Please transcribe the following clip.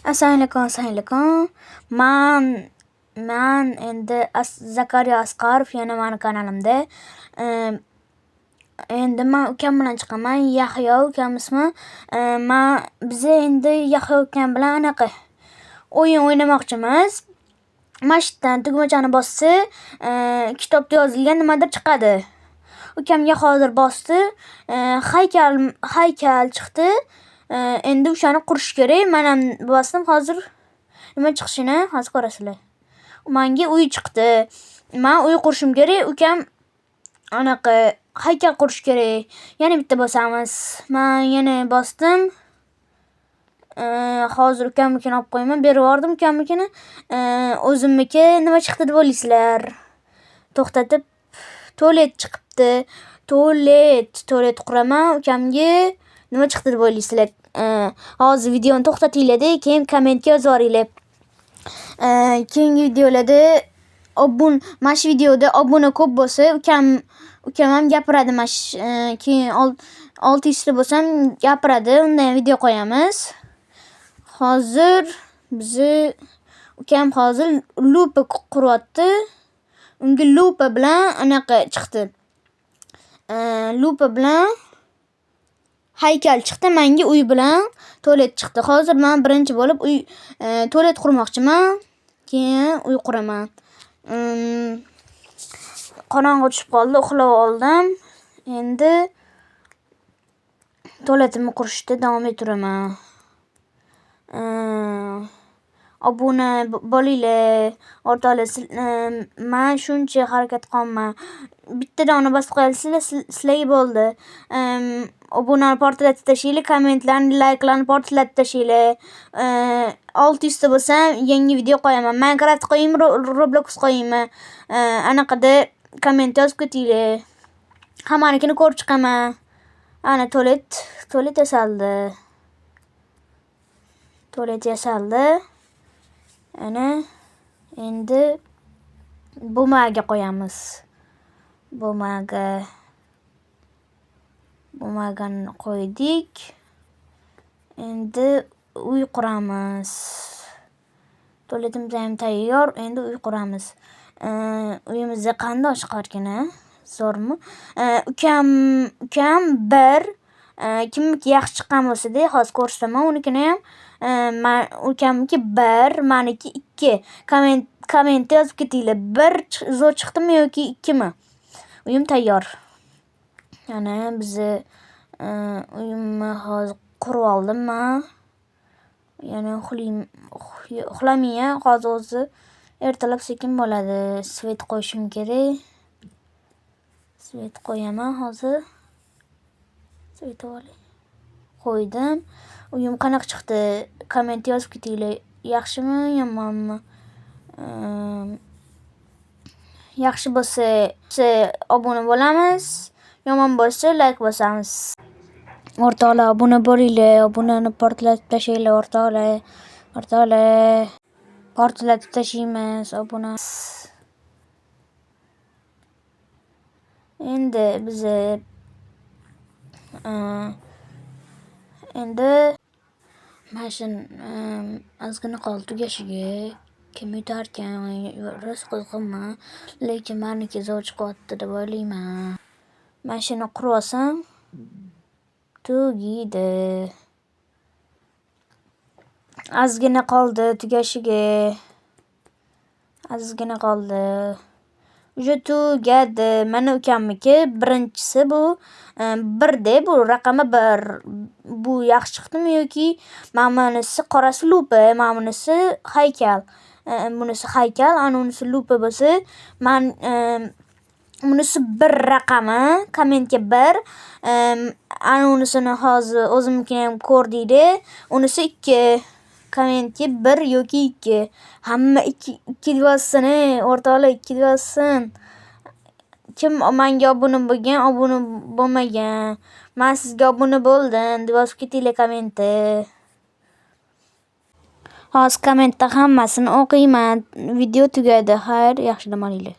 Assalomu alaykum, assalomu alaykum. Man endi Zakariya Asqarov yana mani kanalimda. Endi man ukam bilan chiqaman. Yahyo ukam ismi. Man biza endi Yahyo ukam bilan anaqa o'yin o'ynamoqchimiz. Mana shu yerdan tugmachani bossa, kitobda yozilgan nimadir chiqadi. Ukamga hozir bosdi, haykal chiqdi. Endi o'shani qurish kerak. Man ham bosdim hozir nima chiqishini hozir ko'rasizlar. Manga uy chiqdi. Man uy qurishim kerak, ukam anaqa haykal qurish kerak. Yana bitta bosamiz. Man yana bosdim. Hozir ukamnikini olib qo'yaman. Berib yubordim ukamnikini. O'zimniki nima chiqdi deb o'ylaysizlar? To'xtatib tualet chiqibdi. Tualet quraman. Ukamga nima chiqdi deb o'ylaysizlar? Hozir videoni to'xtatinglar-da, keyin kommentga yozib yuboringlar. Keyingi videolarda mana shu videoda obuna ko'p bo'lsa, ukam ham gapiradi. Mana shu keyin 600 ta bo'lsam gapiradi. Undan ham video qo'yamiz. Hozir bizni ukam hozir lupa quryapti. Unga lupa bilan anaqa chiqdi. Lupa bilan haykal chiqdi, menga uy bilan tualet chiqdi. Hozir men birinchi bo'lib uy tualet qurmoqchiman, keyin uy quraman. Qorong'i tushib qoldi, uxlab oldim. Endi tualetimni qurishda davom ettiraman. Obuna bo'linglar, o'rtoqlar. Man shuncha harakat qilyapman. Bitta dona bosib qo'yasizlar, sizlarga bo'ldi. Obunani portlatib tashlanglar, kommentlarni, layklarni portlatib tashlanglar. 600 ta bo'lsam yangi video qo'yaman. Minecraft qo'yaymi, Roblox qo'yaymi? Anaqada komment yozib ketinglar. Hammanikini ko'rib chiqaman. Ana tualet yasaldi. Tualet yasaldi. Ana endi бумага qo'yamiz. Бумага. Бумага ni qo'ydik. Endi uy quramiz. Tualetimiz ham tayyor. Endi uy quramiz. Uyimiz qandoq chiqarkan a? Zo'rmi? Ukam bir kimniki yaxshi chiqqan bo'lsa-da, hozir ko'rsataman unikini ham. Man ukamniki 1, maniki 2. Kommentda yozib ketinglar. 1 zo'r chiqdimi yoki 2mi? Uyim tayyor. Ana bizni uyimni hozir qurib oldim man. Yana uxlamayman. Hozir o'zi ertalab sekin bo'ladi. Свет qo'yishim kerak. Свет qo'yaman hozir. Свет olay. Qo'ydim. Uyim qanaqa chiqdi? Kommentda yozib ketinglar. Yaxshimi, yomonmi? Yaxshi bo'lsa obuna bo'lamiz, yomon bo'lsa layk bosamiz. O'rtoqlar, obuna bo'linglar, obunani portlatib tashlanglar, o'rtoqlar. O'rtoqlar, portlatib tashlaymiz obuna. Endi bizni endi mana shu ozgina qoldi tugashiga. Kim yutarkan, rosa qiziqaman, lekin maniki zo'r chiqyapti deb o'ylayman. Mana shuni qurib olsam tugaydi. Ozgina qoldi tugashiga. Ozgina qoldi. Уже tugadi. Mana ukamniki birinchisi bu 1-da, bu raqami 1. Bu yaxshi chiqdimi yoki mana bunisi qorasi lupa, mana bunisi haykal. Bunisi haykal, ana unisi lupa bo'lsa, man bunisi 1 raqami, kommentga 1. Ana unisini hozir o'zimnikini ham ko'rdinglar. Unisi 2. Kommentga 1 yoki 2. Hamma 2 deb yozsin, o'rtoqlar 2 deb yozsin. Kim menga obuna bo'lgan, obuna bo'lmagan. Men sizga obuna bo'ldim deb yozib ketinglar kommentda. Hozir kommentda hammasini o'qiyman. Video tugadi. Xayr, yaxshi dam olinglar.